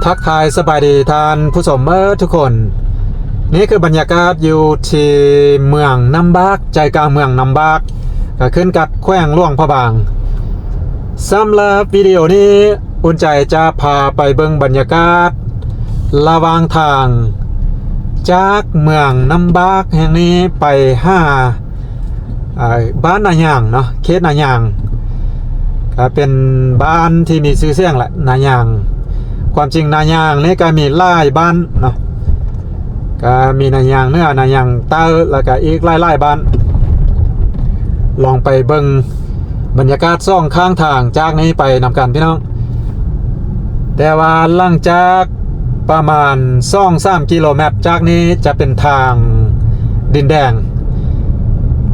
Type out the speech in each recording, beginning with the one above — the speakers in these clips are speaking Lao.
ທັກທາຍສະບາຍດີທ່ານຜູ້ຊົມເບີດທຸກຄົນ. ນີ້ຄືບັນຍາກາດຢູ່ທີ່ເມືອງນ້ຳບາກ, ໃຈກາງເມືອງນ້ຳບາກ, ກໍຂຶ້ນກັບແຂວງຫຼວງພະບາງ. ສຳລັບວິດີໂອນີ້, ອຸ່ນໃຈຈະພາໄປເບິ່ງບັນຍາກາດລະຫວ່າງທາງຈາກເມືອງນ້ຳບາກແຫ່ງນີ້ໄປຫາ ອ່າ ບ້ານນາຍາງເນາະ, ເຂດນາຍາງ ກໍເປັນບ້ານທີ່ມີຊື່ສຽງແຫຼະ ນາຍາງ. ຄວາມຈິງນາຍາງນີ້ກໍມີຫຼາຍບ້ານເນາະ, ກໍມີນາຍາງເໜືອ, ນາຍາງໃຕ້ ແລ້ວກໍອີກຫຼາຍໆບ້ານ. ລອງໄປເບິ່ງບັນຍາກາດສອງຂ້າງທາງຈາກນີ້ໄປນຳກັນພີ່ນ້ອງ. ແຕ່ວ່າຫຼັງຈາກປະມານສອງສາມກິໂລແມັດຈາກນີ້ຈະເປັນທາງດິນແດງ,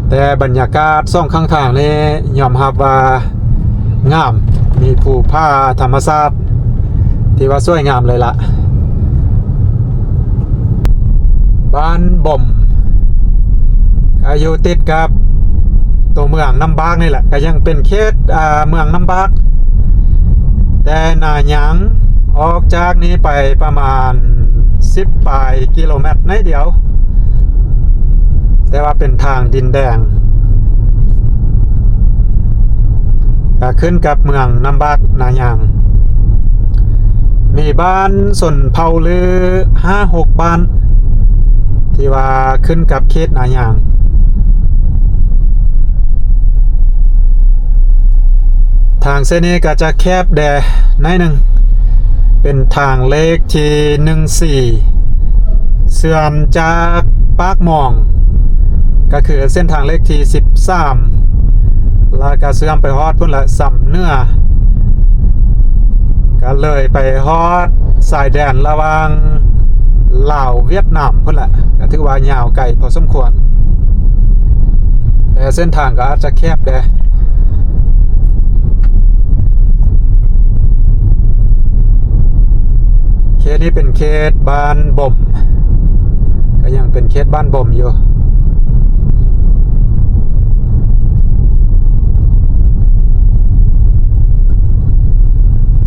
ແຕ່ບັນຍາກາດສອງຂ້າງທາງນີ້ຍອມຮັບວ່າງາມ, ມີພູຜາທຳມະຊາດທີ່ວ່າສວຍງາມເລີຍລະ. ບ້ານບົມ ກໍຢູ່ຕິດກັບຕົວເມືອງນ້ຳບາກນີ້ແຫຼະ, ກໍຍັງເປັນເຂດ ອ່າ ເມືອງນ້ຳບາກ, ແຕ່ນາຍາງອອກຈາກນີ້ໄປປະມານສິບປາຍກິໂລແມັດໜ້ອຍດຽວ, ແຕ່ວ່າເປັນທາງດິນແດງ ກໍຂຶ້ນກັບເມືອງນ້ຳບາກນາຍາງ. ມີບ້ານຊົນເຜົ່າລືຫ້າຫົກບ້ານ ທີ່ວ່າຂຶ້ນກັບເຂດນາຍາງ. ທາງເສັ້ນນີ້ກໍຈະແຄບແດ່ໜ້ອຍໜຶ່ງ, ເປັນທາງເລກທີໜຶ່ງສີ່ ເຊື່ອມຈາກປາກໝອງ ກໍຄືເສັ້ນທາງເລກທີສິບສາມ ແລ້ວກໍເຊື່ອມໄປຮອດພຸ້ນລະ ຊຳເໜືອ ກໍເລີຍໄປຮອດຊາຍແດນລະຫວ່າງລາວຫວຽດນາມພຸ້ນລະ, ກໍຖືວ່າຍາວໄກພໍສົມຄວນ, ແຕ່ເສັ້ນທາງກໍອາດຈະແຄບແດ່. ເຂດນີ້ເປັນເຂດບ້ານບົມ, ກໍຍັງເປັນເຂດບ້ານບົມຢູ່.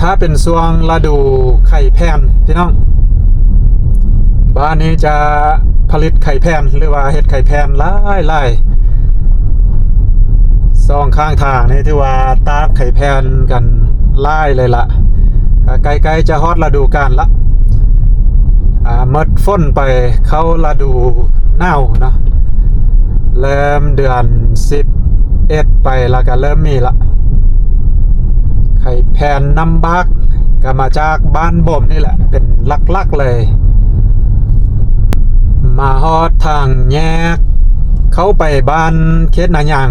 ຖ້າເປັນຊ່ວງລະດູໄຂ່ແຜ່ນ ພີ່ນ້ອງ, ບ້ານນີ້ຈະຜະລິດໄຂ່ແຜ່ນ ຫຼືວ່າເຮັດໄຂ່ແຜ່ນຫຼາຍໆ. ສອງຂ້າງທາງນີ້ຖືວ່າຕາກໄຂ່ແຜ່ນກັນຫຼາຍເລີຍລະ, ກໍໃກ້ໆຈະຮອດລະດູການລະ. ອ່າ ໝົດຝົນໄປເຂົ້າລະດູໜາວເນາະ, ເລີ່ມເດືອນສິບເອັດໄປລະກໍເລີ່ມມີລະ. ໄຂ່ແຜ່ນນ້ຳບາກກໍມາຈາກບ້ານບົມນີ້ແຫຼະ ເປັນຫຼັກໆເລີຍ. ມາຮອດທາງແຍກເຂົ້າໄປບ້ານເຂດນາຍາງ,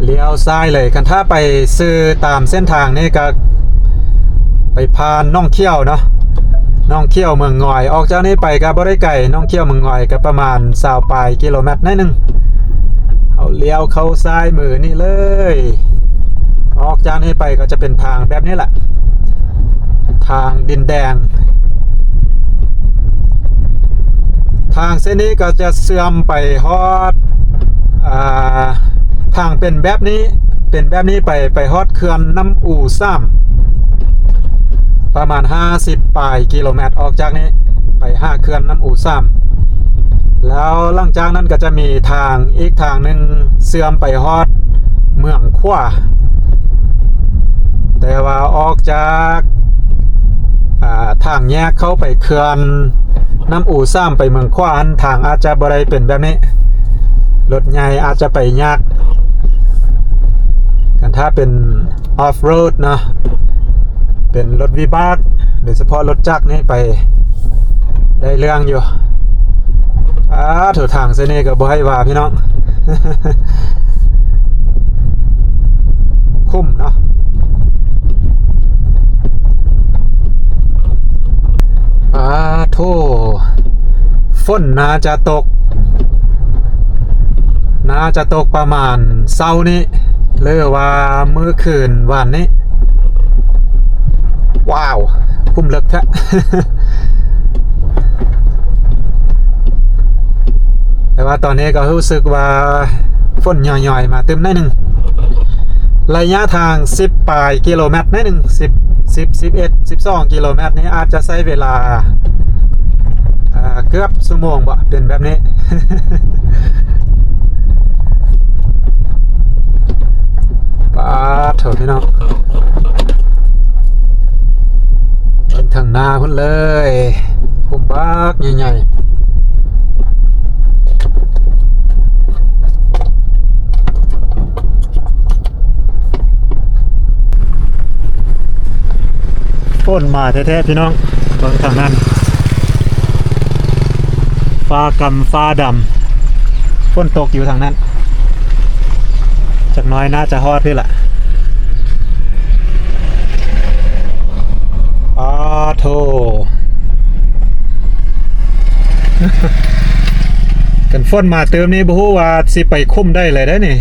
ລ້ຽວຊ້າຍເລີຍ. ຄັນຖ້າໄປຊື່ຕາມເສັ້ນທາງນີ້ກໍໄປຜ່ານໜອງຂຽວເນາະ, ໜອງຂຽວເມືອງງອຍ. ອອກຈາກນີ້ໄປກໍບໍ່ໄດ້ໄກ, ໜອງຂຽວເມືອງງອຍກໍປະມານຊາວປາຍກິໂລແມັດໜ້ອຍໜຶ່ງ. ເຮົາລ້ຽວເຂົ້າຊ້າຍມືນີ້ເລີຍ. ອອກຈາກນີ້ໄປກໍຈະເປັນທາງແບບນີ້ແຫຼະ, ທາງດິນແດງ. ທາງເສັ້ນນີ້ກໍຈະເຊື່ອມໄປຮອດ ອ່າ ທາງເປັນແບບນີ້, ເປັນແບບນີ້ໄປ, ໄປຮອດເຂື່ອນນ້ຳອູສາມ ປະມານຫ້າສິບປາຍກິໂລແມັດ. ອອກຈາກນີ້ໄປຫາເຂື່ອນນ້ຳອູສາມ ແລ້ວຫຼັງຈາກນັ້ນກໍຈະມີທາງອີກທາງໜຶ່ງເຊື່ອມໄປຮອດເມືອງຂວາ. ແຕ່ວ່າອອກຈາກ ອ່າ ທາງແຍກເຂົ້າໄປເຂື່ອນນ້ຳອູສາມໄປເມືອງຂວາຫັ້ນ ທາງອາດຈະບໍ່ໄດ້ເປັນແບບນີ້, ລົດໃຫຍ່ອາດຈະໄປຍາກ. ຄັນຖ້າເປັນ off road ເນາະ, ເປັນລົດວິບາກ ໂດຍສະເພາະລົດຈັກນີ້ໄປໄດ້ເລື່ອງຢູ່. ອາ ໂຖ ທາງເສັ້ນນີ້ກໍບໍ່ໃຫ້ວ່າພີ່ນ້ອງ, ຂຸມເນາະ. ອາໂທ ຝົນໜ້າຈະຕົກ, ໜ້າຈະຕົກປະມານເຊົ້ານີ້ ຫຼືວ່າມື້ຄືນວານນີ້. ວ້າວ ຂຸມເລິກແທ້. ແຕ່ວ່າຕອນນີ້ກໍຮູ້ສຶກວ່າຝົນຫຍ້ອຍໆມາຕື່ມໜ້ອຍໜຶ່ງ. ໄລຍະທາງສິບປາຍກິໂລແມັດໜ້ອຍໜຶ່ງ, ສິບ ສິບ ສິບເອັດ ສິບສອງກິໂລແມັດນີ້ ອາດຈະໃຊ້ເວລາ ເອີ ເກືອບຊົ່ວໂມງບໍ ເປັນແບບນີ້. ປາດໂທ້ ພີ່ນ້ອງ ເບິ່ງທາງໜ້າພຸ້ນເລີຍ ພູມບັກໃຫຍ່ໆ. ຝົນມາແທ້ໆ ພີ່ນ້ອງ ເບິ່ງທາງນັ້ນ ຟ້າກຳຟ້າດຳ ຝົນຕົກຢູ່ທາງນັ້ນ ຈັກໜ້ອຍໜ້າຈະຮອດພີ້ລະ. ອ້າໂທ້ ຄັນຝົນມາຕື່ມນີ້ ບໍ່ຮູ້ວ່າຊິໄປຄຸ້ມໄດ້ແລ້ວເດ້ນີ້.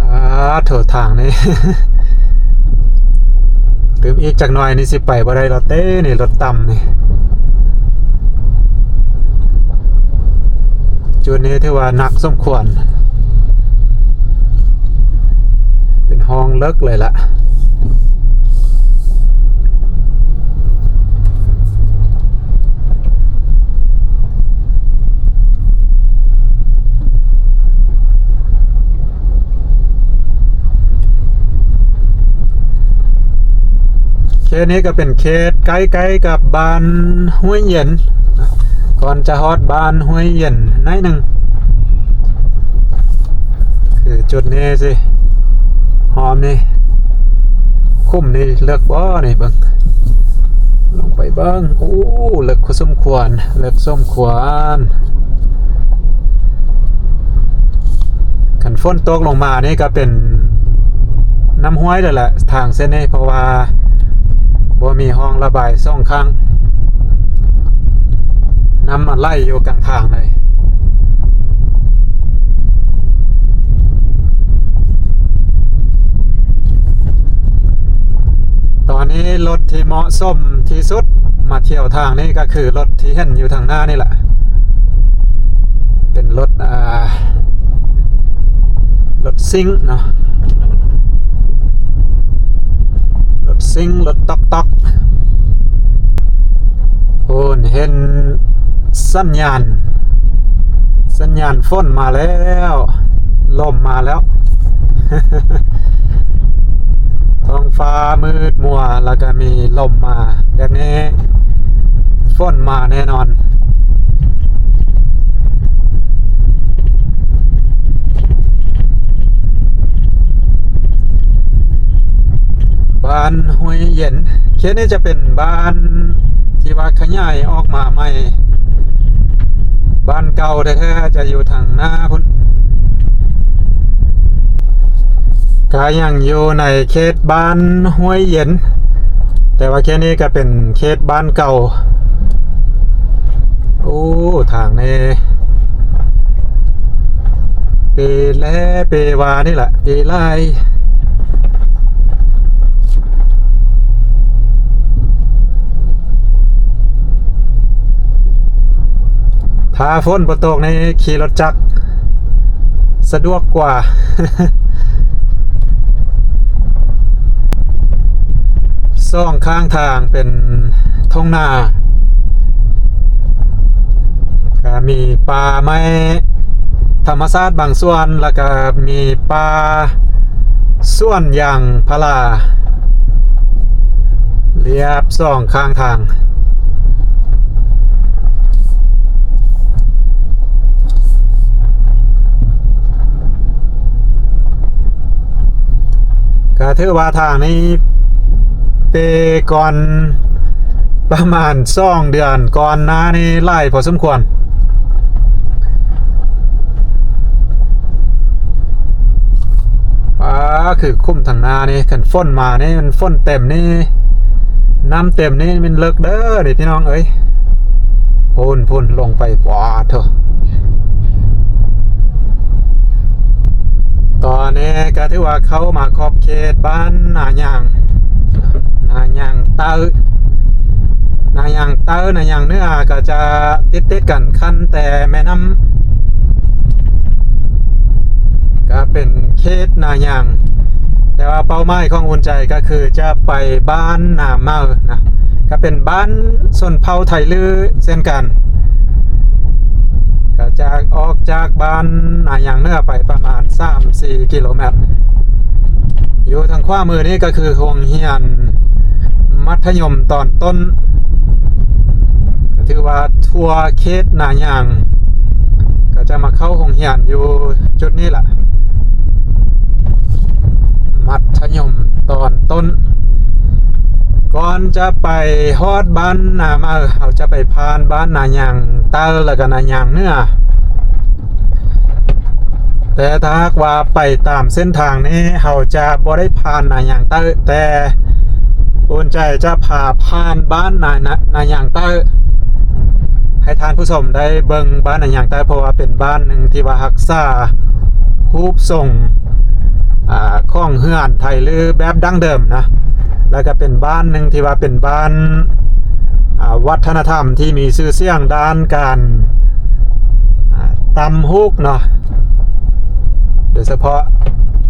ອາ ໂຖ ທາງນີ້ ຕື່ມອີກຈັກໜ້ອຍນີ້ຊິໄປບໍ່ໄດ້ແລ້ວເຕ້ນີ້ ລົດຕ່ຳນີ້. ຈຸດນີ້ຖືວ່າໜັກສົມຄວນ ເປັນຮ່ອງເລິກເລີຍລະ. ເຂດນີ້ກໍເປັນເຂດໃກ້ໆກັບບ້ານຫ້ວຍເຢັນ ກ່ອນຈະຮອດບ້ານຫ້ວຍເຢັນໜ້ອຍໜຶ່ງ. ຄືຈຸດນີ້ຊິ ຫອມນີ້ ຂຸມນີ້ເລິກບໍ່ນີ້ ເບິ່ງ ລົງໄປເບິ່ງ ໂອ້ ເລິກພໍສົມຄວນ ເລິກສົມຄວນ. ຄັນຝົນຕົກລົງມານີ້ກໍເປັນນ້ຳຫ້ວຍເລີຍແຫຼະ ທາງເສັ້ນນີ້ ເພາະວ່າບໍ່ມີຮ່ອງລະບາຍສອງຂ້າງ ນ້ຳມັນໄຫຼຢູ່ກາງທາງເລີຍ. ຕອນນີ້ລົດທີ່ເໝາະສົມທີ່ສຸດມາທ່ຽວທາງນີ້ກໍຄືລົດທີ່ເຫັນຢູ່ທາງໜ້ານີ້ແຫຼະ ເປັນລົດ ອ່າ ລົດຊິງເນາະ ລົດຊິງ ລົດຕ໋ອກໆ. ໂອ້ ເຫັນສັນຍານ ສັນຍານຝົນມາແລ້ວ ລົມມາແລ້ວ ທ້ອງຟ້າມືດມົວ ແລ້ວກໍມີລົມມາແບບນີ້ ຝົນມາແນ່ນອນ. ບ້ານຫ້ວຍເຢັນ ເຂດນີ້ຈະເປັນບ້ານທີ່ວ່າຂະຫຍາຍອອກມາໃໝ່ ບ້ານເກົ່າແທ້ໆຈະຢູ່ທາງໜ້າພຸ້ນ ກະຍັງຢູ່ໃນເຂດບ້ານຫ້ວຍເຢັນ ແຕ່ວ່າເຂດນີ້ກະເປັນເຂດບ້ານເກົ່າ. ໂອ້ ທາງນີ້ ເປແລ້ເປວານີ້ແຫຼະ ເປຫຼາຍ. ຖ້າຝົນບໍ່ຕົກນີ້ຂີ່ລົດຈັກສະດວກກວ່າ. ສອງຂ້າງທາງເປັນທົ່ງນາ ກະມີປ່າໄມ້ທຳມະຊາດບາງສ່ວນ ແລ້ວກະມີປ່າສວນຢາງພາລາ ລຽບສອງຂ້າງທາງ. ກະຖືວ່າທາງນີ້ເປກ່ອນປະມານສອງເດືອນກ່ອນໜ້ານີ້ຫຼາຍພໍສົມຄວນ. ປາ ຄືຂຸມທາງໜ້ານີ້ ຄັນຝົນມານີ້ ມັນຝົນເຕັມນີ້ ນ້ຳເຕັມນີ້ ມັນເລິກເດີນີ້ພີ່ນ້ອງເອີຍ. ພຸ້ນ ພຸ້ນ ລົງໄປ ປາໂທ້. ຕ ຕອນນີ້ກໍຖືວ່າເຂົ້າມາຂອບເຂດບ້ານນາຍາງ ນາຍາງໃຕ້ ນາຍາງໃຕ້ ນາຍາງເໜືອ ກໍຈະຕິດໆກັນ ຂັ້ນແຕ່ແມ່ນ້ຳ ກໍເປັນເຂດນາຍາງ ແຕ່ວ່າເປົ້າໝາຍຂອງອຸ່ນໃຈກໍຄືຈະໄປບ້ານນາເໝີນະ ກໍເປັນບ້ານຊົນເຜົ່າໄທລື້ເຊັ່ນກັນ ກໍຈະອອກຈາກບ້ານນາຍາງເໜືອໄປປະມານສາມສີ່ກິໂລແມັດ. ຢູ່ທາງຂວາມືນີ້ກໍຄືໂຮງຮຽນມັດທະຍົມຕອນຕົ້ນ ກໍຖືວ່າທົ່ວເຂດນາຍາງ ກໍຈະມາເຂົ້າໂຮງຮຽນຢູ່ຈຸດນີ້ລະ ມັດທະຍົມຕອນຕົ້ນ. ກ່ອນຈະໄປຮອດບ້ານນາເໝີນ ເຮົາຈະໄປຜ່ານບ້ານນາຍາງໃຕ້ ແລ້ວກໍນາຍາງເໜືອ. ແຕ່ຖ້າຫາກວ່າໄປຕາມເສັ້ນທາງນີ້ ເຮົາຈະບໍ່ໄດ້ຜ່ານນາຍາງໃຕ້ ແຕ່ອຸ່ນໃຈຈະພາຜ່ານບ້ານນາ ນາ ນາຍາງໃຕ້ ໃຫ້ທ່ານຜູ້ຊົມໄດ້ເບິ່ງບ້ານນາຍາງໃຕ້ ເພາະວ່າເປັນບ້ານໜຶ່ງທີ່ວ່າຮັກສາຮູບຊົງ ອາ ຂອງເຮືອນໄທລື້ແບບດັ້ງເດີມນະ ແລ້ວກໍເປັນບ້ານໜຶ່ງທີ່ວ່າເປັນບ້ານ ອາ ວັດທະນະທຳທີ່ມີຊື່ສຽງດ້ານການ ອາ ຕ່ຳຫູກເນາະ ໂດຍສະເພາະ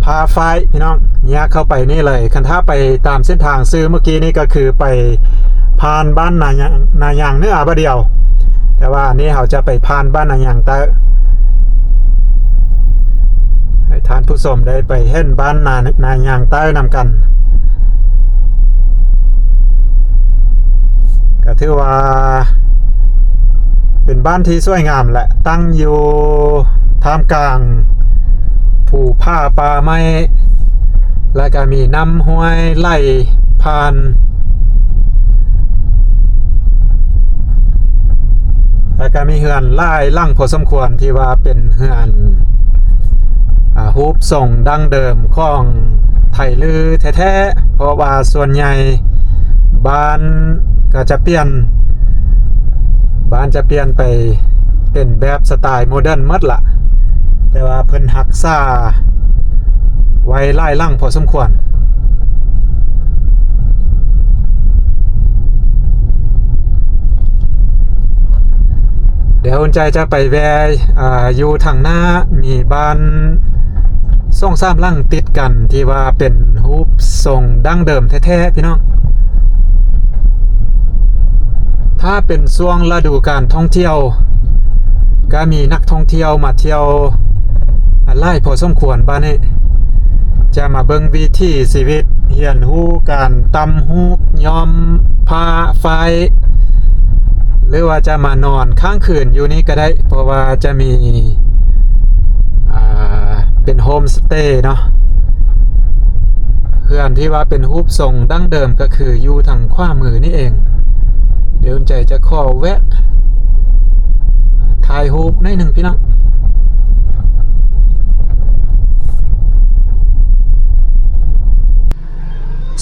ຜ້າຝ້າຍ ພີ່ນ້ອງ ແຍກເຂົ້າໄປນີ້ເລີຍ. ຄັນຖ້າໄປຕາມເສັ້ນທາງຊື່ເມື່ອກີ້ນີ້ ກໍຄືໄປຜ່ານບ້ານນາຍາງ ນາຍາງເໜືອບາດດຽວ ແຕ່ວ່າອັນນີ້ເຮົາຈະໄປຜ່ານບ້ານນາຍາງໃຕ້ ໃຫ້ທ່ານຜູ້ຊົມໄດ້ໄປເຫັນບ້ານນາ ນາຍາງໃຕ້ນຳກັນ. ກໍຖືວ່າເປັນບ້ານທີ່ສວຍງາມ ແລະ ຕັ້ງຢູ່ທ່າມກາງພູຜາປ່າໄມ້ ແລະ ກໍມີນ້ຳຫ້ວຍໄຫຼຜ່ານ ແລະ ກໍມີເຮືອນຫຼາຍຫຼັງພໍສົມຄວນທີ່ວ່າເປັນເຮືອນ ອາ ຮູບຊົງດັ້ງເດີມຂອງໄທລື້ແທ້ໆ ເພາະວ່າສ່ວນໃຫຍ່ບ້ານກໍຈະປ່ຽນ ບ້ານຈະປ່ຽນໄປເປັນແບບສະໄຕໂມເດີນໝົດລະ ແຕ່ວ່າເພິ່ນຮັກສາໄວ້ຫຼາຍຫຼັງພໍສົມຄວນ. ດຽວອຸ່ນໃຈຈະໄປແວ່ ອາ ຢູ່ທາງໜ້າ ມີບ້ານສອງສາມຫຼັງຕິດກັນ ທີ່ວ່າເປັນຮູບຊົງດັ້ງເດີມແທ້ໆ ພີ່ນ້ອງ. ຖ້າເປັນຊ່ວງລະດູການທ່ອງທ່ຽວ ກໍມີນັກທ່ອງທ່ຽວມາທ່ຽວຫຼາຍພໍສົມຄວນ. ບ້ານນີ້ຈະມາເບິ່ງວິຖີຊີວິດ ຮຽນຮູ້ການຕ່ຳຫູກ ຍ້ອມຜ້າຝ້າຍ ຫຼືວ່າຈະມານອນຄ້າງຄືນຢູ່ນີ້ກໍໄດ້ ເພາະວ່າຈະມີ ອ່າ ເປັນໂຮມສະເຕເນາະ. ເຮືອນທີ່ວ່າເປັນຮູບຊົງດັ້ງເດີມກໍຄືຢູ່ທາງຂວາມືນີ້ເອງ. ດຽວອຸ່ນໃຈຈະຂໍແວະຖ່າຍຮູບໜ້ອຍໜຶ່ງ ພີ່ນ້ອງ.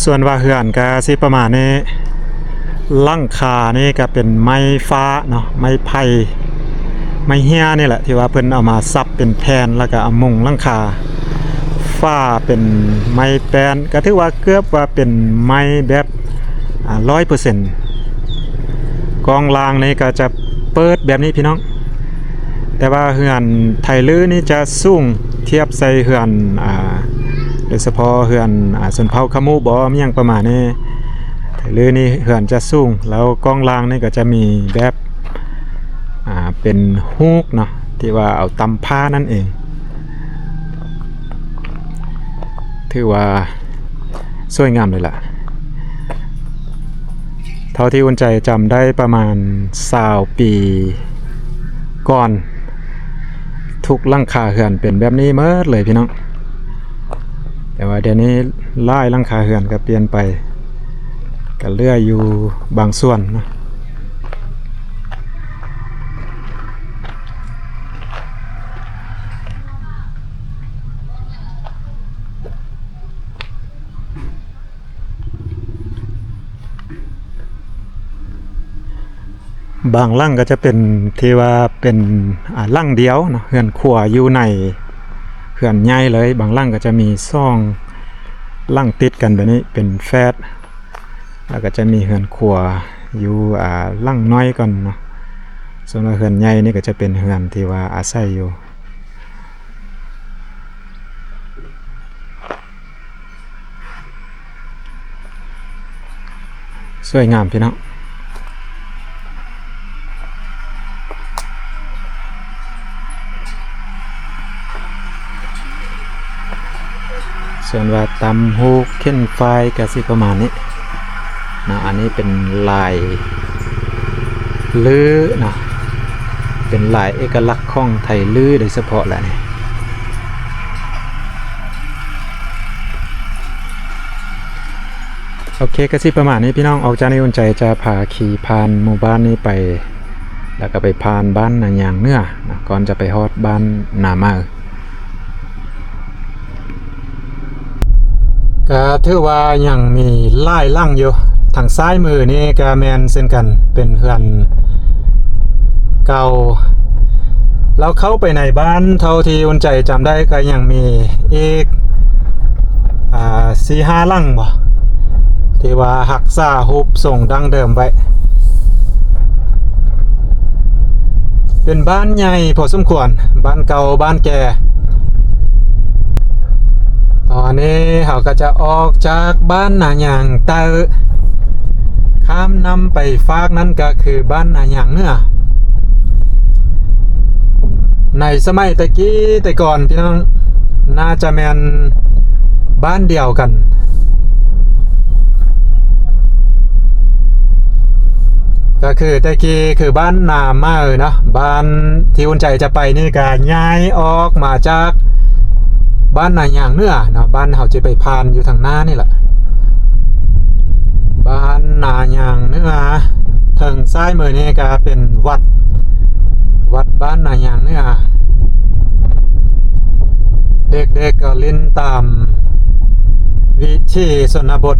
ສ່ວນວ່າເຮືອນກະຊິປະມານນີ້ ຫຼັງຄານີ້ກະເປັນໄມ້ຟາເນາະ ໄມ້ໄຜ່ ໄມ້ເຮ້ຍນີ້ແຫຼະ ທີ່ວ່າເພິ່ນເອົາມາສັບເປັນແຜ່ນ ແລ້ວກະເອົາມຸງຫຼັງຄາ. ຝາເປັນໄມ້ແປ້ນ ກະຖືວ່າເກືອບວ່າເປັນໄມ້ແບບ ອາ ຮ້ອຍເປີເຊັນ. ກ້ອງລ່າງນີ້ກະຈະເປີດແບບນີ້ ພີ່ນ້ອງ. ແຕ່ວ່າເຮືອນໄທລື້ນີ້ຈະສູງທຽບໃສ່ເຮືອນ ອ່າ ໂດຍສະເພາະເຮືອນ ອ່າ ຊົນເຜົ່າຂະມຸບໍ ມີຫຍັງປະມານນີ້. ໄທລື້ນີ້ເຮືອນຈະສູງ ແລ້ວກ້ອງລ່າງນີ້ກໍຈະມີແບບ ອ່າ ເປັນຮູບເນາະ ທີ່ວ່າເອົາຕ່ຳຜ້ານັ້ນເອງ. ຖືວ່າ ສວຍງາມເລີຍລະ. ເທົ່າທີ່ອຸ່ນໃຈຈຳໄດ້ປະມານຊາວປີກ່ອນ ທຸກຫຼັງຄາເຮືອນເປັນແບບນີ້ໝົດເລີຍ ພີ່ນ້ອງ. ແຕ່ວ່າດຽວນີ້ຫຼາຍຫຼັງຄາເຮືອນກໍປ່ຽນໄປ ກໍເຫຼືອຢູ່ບາງສ່ວນເນາະ. ບາງຫຼັງກໍຈະເປັນທີ່ວ່າເປັນ ອ່າ ຫຼັງດຽວເນາະ ເຮືອນຄົວຢູ່ໃນ ເຮືອນໃຫຍ່ເລີຍ, ບາງຫຼັງກໍຈະມີສອງຫຼັງຕິດກັນແບບນີ້ເປັນແຝດ, ແລ້ວກໍຈະມີເຮືອນຄົວຢູ່ ອ່າ ຫຼັງນ້ອຍກ່ອນເນາະ. ສ່ວນວ່າເຮືອນໃຫຍ່ນີ້ກໍຈະເປັນເຮືອນທີ່ວ່າອາໄສຢູ່. ສວຍງາມພີ່ນ້ອງ. ສ່ວນວ່າຕຳຫູກເຂັນຝ້າຍກະຊິປະມານນີ້ເນາະ. ອັນນີ້ເປັນລາຍລືເນາະ, ເປັນລາຍເອກະລັກຂອງໄທລືໂດຍສະເພາະແຫຼະນີ້. ໂອເຄ ກະຊິປະມານນີ້ພີ່ນ້ອງ. ອອກຈາກນີ້ ອຸ່ນໃຈຈະພາຂີ່ຜ່ານໝູ່ບ້ານນີ້ໄປ ແລ້ວກໍໄປຜ່ານບ້ານນາຍາງເໜືອເນາະ ກ່ອນຈະໄປຮອດບ້ານນາມາ. ກໍຖືວ່າຍັງມີຫຼາຍຫຼັງຢູ່. ທາງຊ້າຍມືນີ້ກໍແມ່ນເຊັ່ນກັນ ເປັນເຮືອນເກົ່າ. ແລ້ວເຂົ້າໄປໃນບ້ານ ເທົ່າທີ່ອຸ່ນໃຈຈຳໄດ້ ກໍຍັງມີອີກ ອ່າ ສີ່ຫ້າຫຼັງບໍ ທີ່ວ່າຮັກສາຮູບຊົງດັ້ງເດີມໄວ້. ເປັນບ້ານໃຫຍ່ພໍສົມຄວນ, ບ້ານເກົ່າບ້ານແກ່. ຕອນນີ້ເຮົາກໍຈະອອກຈາກບ້ານນາຍາງໃຕ້ ຂ້າມນ້ຳໄປຟາກນັ້ນກໍຄືບ້ານນາຍາງເໜືອ. ໃນສະໄໝແຕ່ກີ້ແຕ່ກ່ອນ ພີ່ນ້ອງ ໜ້າຈະແມ່ນບ້ານດຽວກັນ. ກໍຄືແຕ່ກີ້ຄືບ້ານນາມາເນາະ, ບ້ານທີ່ອຸ່ນໃຈຈະໄປນີ້ກໍຍ້າຍອອກມາຈາກບ້ານນາຍາງເໜືອເນາະ, ບ້ານເຮົາຈະໄປຜ່ານຢູ່ທາງໜ້ານີ້ລະ. ບ້ານນາຍາງເໜືອ ເທິງຊ້າຍມືນີ້ກໍເປັນວັດ ວັດບ້ານນາຍາງເໜືອ. ເດັກໆກໍຫຼິ້ນຕາມວິຖີຊົນນະບົດ,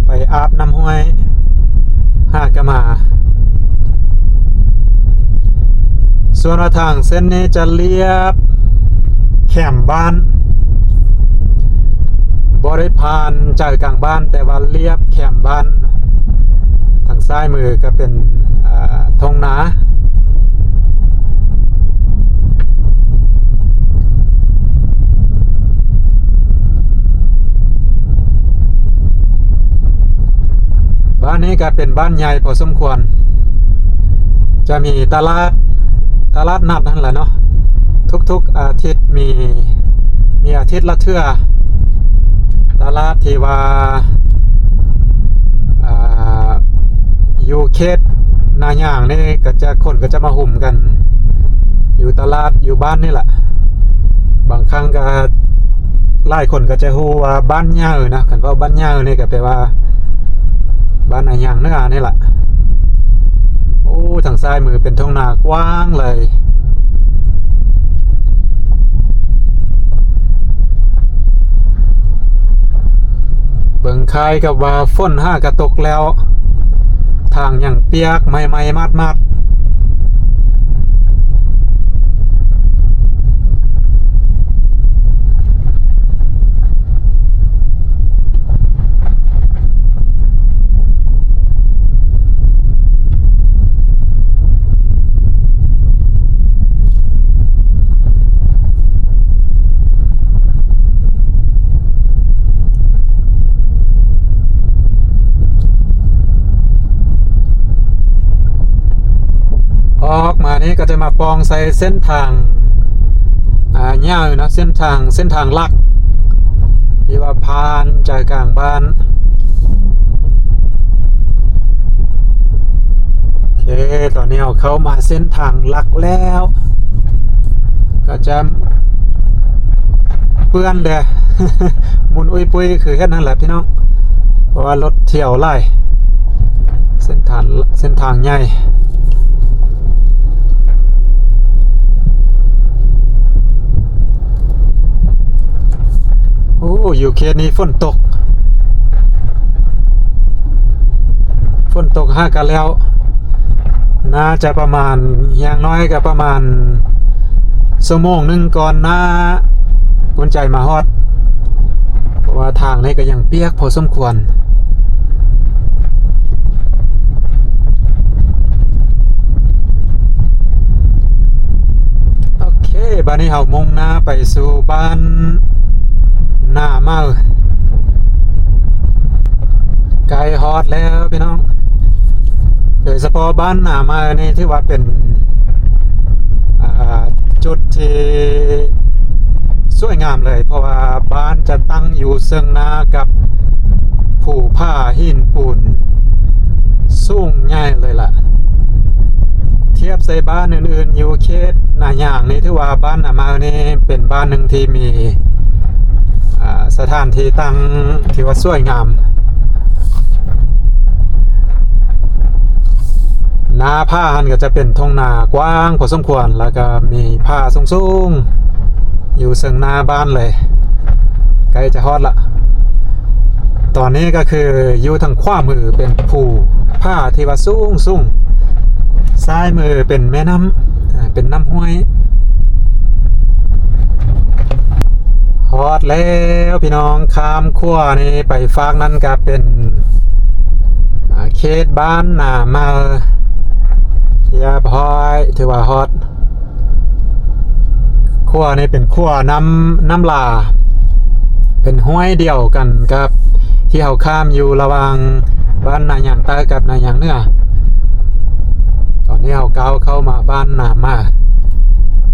ໄປອາບນ້ຳຫ້ວຍ ຫາກະມາ. ສ່ວນວ່າທາງເສັ້ນນີ້ຈະລຽບແຄມບ້ານ, ບໍ່ໄດ້ຜ່ານໃຈກາງບ້ານ, ແຕ່ວ່າລຽບແຄມບ້ານ. ທາງຊ້າຍມືກໍເປັນ ເອີ ທົ່ງນາ. ບ້ານນີ້ກໍເປັນບ້ານໃຫຍ່ພໍສົມຄວນ, ຈະມີຕະຫຼາດ ຕະຫຼາດນັດຫັ້ນແຫຼະເນາະ, ທຸກໆອາທິດມີ ມີອາທິດລະເທື່ອ. ຕະຫຼາດທີ່ວ່າ ອ່າ ຢູ່ເຂດນາຍາງນີ້ກໍຈະ ຄົນກໍຈະມາຮຸມກັນຢູ່ຕະຫຼາດຢູ່ບ້ານນີ້ລະ. ບາງຄັ້ງກໍ ຫຼາຍຄົນກໍຈະຮູ້ວ່າບ້ານຍາວນະ, ຄັນເວົ້າບ້ານຍາວນີ້ກໍແປວ່າບ້ານນາຍາງເໜືອນີ້ລະ. ໂອ້ ທາງຊ້າຍມືເປັນທົ່ງນາກວ້າງເລີຍ. ເບິ່ງຄ້າຍກັບວ່າຝົນຫາກະຕົກແລ້ວ, ທາງຍັງປຽກໃໝ່ໆໝາດໆ. ອອກມານີ້ກໍຈະມາປ່ອງໃສ່ເສັ້ນທາງ ອ່າ ຍາວເນາະ, ເສັ້ນທາງ ເສັ້ນທາງຫຼັກທີ່ວ່າຜ່ານໃຈກາງບ້ານ. ໂອເຄ ຕອນນີ້ເຮົາເຂົ້າມາເສັ້ນທາງຫຼັກແລ້ວ ກໍຈະເປື້ອນເດ້ ໝຸ່ນອຸ້ຍປຸ້ຍຄືເຮັດນັ້ນແຫຼະພີ່ນ້ອງ, ເພາະວ່າລົດທ່ຽວຫຼາຍ. ເສັ້ນທາງ ເສັ້ນທາງໃຫຍ່. ໂອ້ ຢູ່ເຂດນີ້ຝົນຕົກ, ຝົນຕົກຫາກະແລ້ວ. ໜ້າຈະປະມານ ຢ່າງໜ້ອຍກໍປະມານຊົ່ວໂມງໜຶ່ງກ່ອນໜ້າ ອຸ່ນໃຈມາຮອດ ເພາະວ່າທາງນີ້ກໍຍັງປຽກພໍສົມຄວນ. ໂອເຄ ບາດນີ້ເຮົາມຸ່ງໜ້າໄປສູ່ບ້ານນາເໝີ. ໃກ້ຮອດແລ້ວພີ່ນ້ອງ, ໂດຍສະເພາະບ້ານນາເໝີນີ້ຖືວ່າເປັນ ອ່າ ຈຸດທີ່ສວຍງາມເລີຍ ເພາະວ່າບ້ານຈະຕັ້ງຢູ່ເຊິ່ງໜ້າກັບພູຜາຫີນປູນສູງໃຫຍ່ເລີຍລະ. ທຽບໃສ່ບ້ານອື່ນໆຢູ່ເຂດນາຍາງນີ້ ຖືວ່າບ້ານນາເໝີນີ້ເປັນບ້ານໜຶ່ງທີ່ມີ ອ່າ ສະຖານທີ່ຕັ້ງທີ່ວ່າສວຍງາມ. ໜ້າຜາຫັ້ນກໍຈະເປັນທົ່ງນາກວ້າງພໍສົມຄວນ ແລ້ວກໍມີຜາສູງໆຢູ່ເຊິ່ງໜ້າບ້ານເລີຍ. ໃກ້ຈະຮອດລະ. ຕອນນີ້ກໍຄືຢູ່ທາງຂວາມືເປັນພູຜາທີ່ວ່າສູງໆ, ຊ້າຍມືເປັນແມ່ນ້ຳ ອ່າ ເປັນນ້ຳຫ້ວຍ. ຮອດແລ້ວພີ່ນ້ອງ, ຂ້າມຂົວນີ້ໄປຟາກນັ້ນກໍເປັນ ອ່າ ເຂດບ້ານນາເໝີ ຮຽບຮ້ອຍ, ຖືວ່າຮອດ. ຂົວນີ້ເປັນຂົວນ້ຳ ນ້ຳຫຼາ, ເປັນຫ້ວຍດຽວກັນກັບທີ່ເຮົາຂ້າມຢູ່ລະຫວ່າງບ້ານນາຍາງໃຕ້ກັບນາຍາງເໜືອ. ຕອນນີ້ເຮົາກ້າວເຂົ້າມາບ້ານນາເໝີ,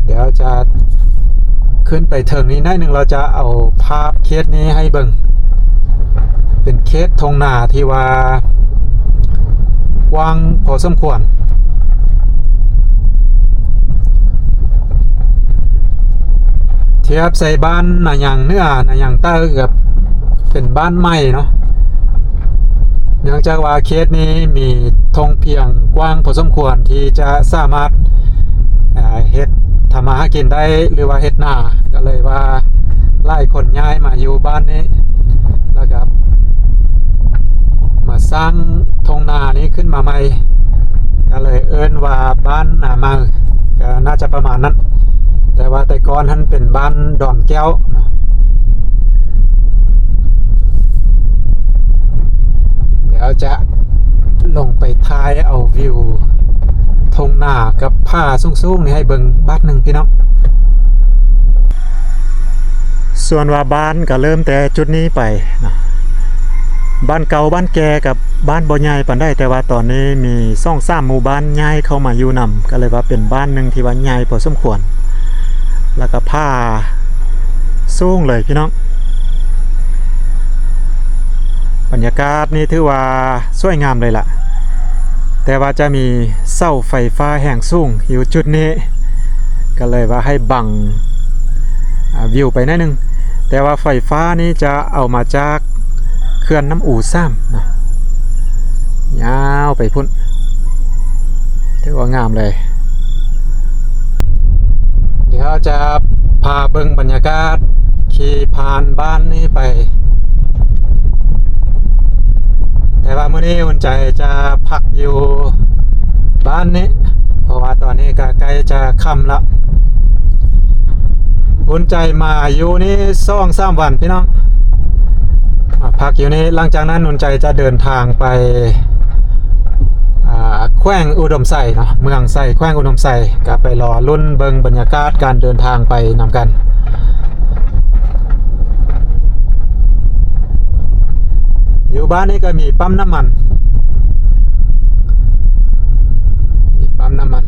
ດຽວຈະຂຶ້ນໄປເທິງນີ້ໜ້ອຍໜຶ່ງ ລາວຈະເອົາພາບເຂດນີ້ໃຫ້ເບິ່ງ. ເປັນເຂດທົ່ງນາທີ່ວ່າກວ້າງພໍສົມຄວນ. ທຽບໃສ່ບ້ານນາຍາງເໜືອ ນາຍາງໃຕ້ ກໍເປັນບ້ານໃໝ່ເນາະ, ເນື່ອງຈາກວ່າເຂດນີ້ມີທົ່ງພຽງກວ້າງພໍສົມຄວນທີ່ຈະສາມາດ ເຮັດທຳມາຫາກິນໄດ້ ຫຼືວ່າເຮັດນາ, ກໍເລີຍວ່າຫຼາຍຄົນຍ້າຍມາຢູ່ບ້ານນີ້ ແລ້ວກໍມາສ້າງທົ່ງນານີ້ຂຶ້ນມາໃໝ່ ກໍເລີຍເອີ້ນວ່າບ້ານນາເໝີ, ກໍໜ້າຈະປະມານນັ້ນ. ແຕ່ວ່າແຕ່ກ່ອນຫັ້ນເປັນບ້ານດອນແກ້ວເນາະ. ດຽວຈະລົງໄປຖ່າຍເອົາວິວທົ່ງນາກັບຜາສູງໆນີ້ໃຫ້ເບິ່ງບາດໜຶ່ງພີ່ນ້ອງ. ສ່ວນວ່າບ້ານກໍເລີ່ມແຕ່ຈຸດນີ້ໄປເນາະ, ບ້ານເກົ່າບ້ານແກ່ກໍບ້ານບໍ່ໃຫຍ່ປານໃດ, ແຕ່ວ່າຕອນນີ້ມີສອງສາມໝູ່ບ້ານຍ້າຍເຂົ້າມາຢູ່ນຳ, ກໍເລີຍວ່າເປັນບ້ານໜຶ່ງທີ່ວ່າໃຫຍ່ພໍສົມຄວນ. ແລ້ວກໍຜາສູງເລີຍພີ່ນ້ອງ. ບັນຍາກາດນີ້ຖືວ່າສວຍງາມເລີຍລະ, ແຕ່ວ່າຈະມີເສົາໄຟຟ້າແຮງສູງຢູ່ຈຸດນີ້, ກໍເລີຍວ່າໃຫ້ບັງ ອ່າ ວິວໄປໜ້ອຍໜຶ່ງ. ແຕ່ວ່າໄຟຟ້ານີ້ຈະເອົາມາຈາກເຂື່ອນນ້ຳອູສາມເນາະ, ຍາວໄປພຸ້ນ. ຖືວ່າງາມເລີຍ. ດຽວຈະພາເບິ່ງບັນຍາກາດຂີ່ຜ່ານບ້ານນີ້ໄປ, ແຕ່ວ່າມື້ນີ້ອຸ່ນໃຈຈະພັກຢູ່ບ້ານນີ້ ເພາະວ່າຕອນນີ້ກໍໃກ້ຈະຄ່ຳລະ. ອຸ່ນໃຈມາຢູ່ນີ້ສອງສາມວັນພີ່ນ້ອງ, ມາພັກຢູ່ນີ້. ຫຼັງຈາກນັ້ນອຸ່ນໃຈຈະເດີນທາງໄປ ອ່າ ແຂວງອຸດົມໄຊເນາະ, ເມືອງໄຊ ແຂວງອຸດົມໄຊ, ກໍໄປລໍລຸ້ນເບິ່ງບັນຍາກາດການເດີນທາງໄປນຳກັນ. ຢູ່ບ້ານນີ້ກໍມີປ້ຳນ້ຳມັນ, ມີປ້ຳນ້ຳມັນ.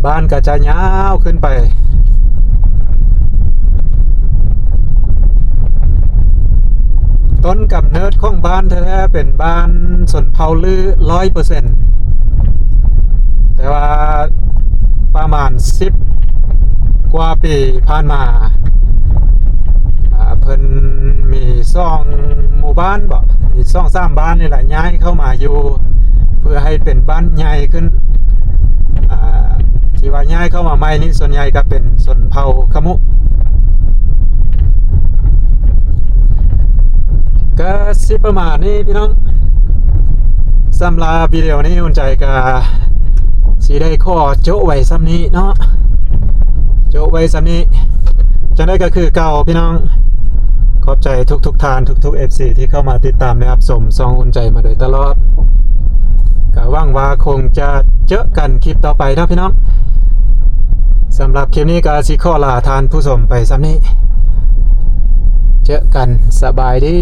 ບ້ານກໍຈະຍາວຂຶ້ນໄປ. ຕົ້ນກຳເນີດຂອງບ້ານແທ້ໆເປັນບ້ານຊົນເຜົ່າລືຮ້ອຍເປີເຊັນ, ແຕ່ວ່າປະມານສິບກວ່າປີຜ່ານມາ ອ່າ ເພິ່ນມີສອງໝູ່ບ້ານບໍ ມີສອງສາມບ້ານນີ້ແຫຼະ ຍ້າຍເຂົ້າມາຢູ່ ເພື່ອໃຫ້ເປັນບ້ານໃຫຍ່ຂຶ້ນ. ອ່າ ທີ່ວ່າຍ້າຍເຂົ້າມາໃໝ່ນີ້ ສ່ວນໃຫຍ່ກໍເປັນຊົນເຜົ່າຂະມຸ. ກໍຊິປະມານນີ້ພີ່ນ້ອງ, ສຳລັບວິດີໂອນີ້ ອຸ່ນໃຈກໍ ຊິໄດ້ຂໍໂຈະໄວ້ສ່ຳນີ້ເນາະ ໂຈະໄວ້ສ່ຳນີ້. ຈັ່ງໃດກໍຄືເກົ່າພີ່ນ້ອງ ຂອບໃຈທຸກໆທ່ານ ທຸກໆ ເອັຟຊີ ທີ່ເຂົ້າມາຕິດຕາມ ແລະ ຮັບຊົມຊ່ອງອຸ່ນໃຈມາໂດຍຕະຫຼອດ. ກໍຫວັງວ່າຄົງຈະເຈີກັນຄລິບຕໍ່ໄປເນາະພີ່ນ້ອງ. ສຳລັບຄລິບນີ້ກໍຊິຂໍລາທ່ານຜູ້ຊົມໄປສ່ຳນີ້ ເຈີກັນ ສະບາຍດີ.